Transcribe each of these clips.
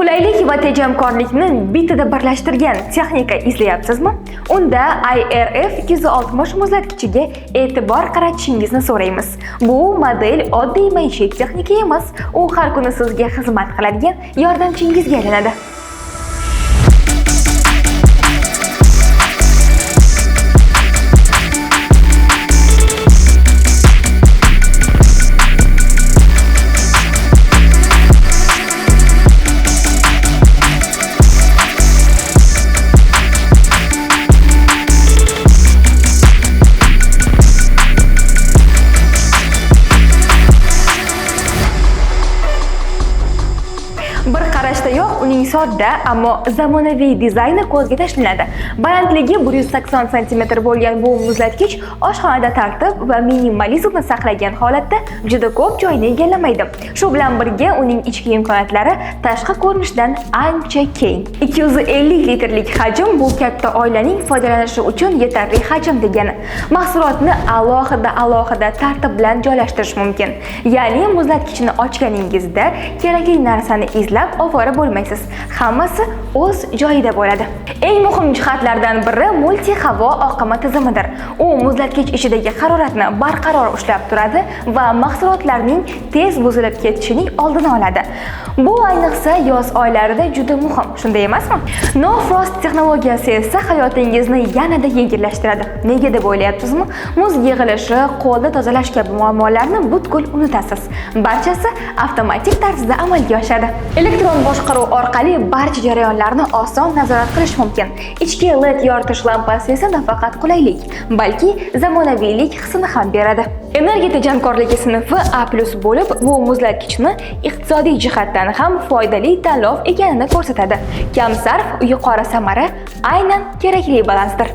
Qulaylik va tejamkorlikni bittada birlashtirgan texnika izlayapsizmi? Unda IRF 260 muzlatgichiga e'tibor qaratishingizni so'raymiz. Bu model oddiy maishiy texnika emas, u har kuni sizga xizmat qiladigan yordamchingizga aylanadi. Bir qarashdayoq uning sodda, ammo zamonaviy dizayni ko'zga tashlanadi. Balandligi 180 sm bo'lgan bu muzlatgich oshxonada tartib va minimalizmni saqlagan holatda juda ko'p joyni egallamaydi. Shu bilan birga uning ichki imkoniyatlari tashqi ko'rinishdan ancha keng. 250 litrlik hajm bu katta oilaning foydalanishi uchun yetarli hajm degani. Mahsulotni alohida tartib bilan joylashtirish mumkin. Ya'ni muzlatgichni ochganingizda kerakli narsani izlab ovora bo'lmaysiz. Hammasi o'z joyida bo'ladi. Eng muhim jihatlardan biri multi havo oqimi tizimidir. U muzlatgich ichidagi haroratni barqaror ushlab turadi va mahsulotlarning tez buzilib ketishining oldini oladi. Bu ayniqsa yoz oylarida juda muhim, shunday emasmi? No Frost texnologiyasi esa hayotingizni yanada yengillashtiradi. Nega deb o'ylayapsizmi? Muz yig'ilishi, qo'lda tozalash kabi muammolarni butkul unutasiz. Barchasi avtomatik tarzda amalga oshadi. Elektron boshqaruv orqali barcha jarayonlarni oson nazorat qilish mumkin. Ichki LED yoritish lampasi esa nafaqat qulaylik, balki zamonaviylik hissini ham beradi. Energiya tejamkorligi sinfi A+ bo'lib, bu muzlatgichni iqtisodiy jihatdan ham foydali tanlov ekanini ko'rsatadi. Kam sarf, yuqori samara aynan kerakli balansdir.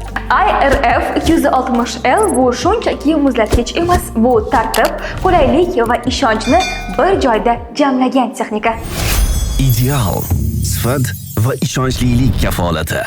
IRF 260L bu shunchaki muzlatgich emas, bu tartib, qulaylik va ishonchni bir joyda jamlagan texnika. Ideal, sifat va ishonchlilik kafolati.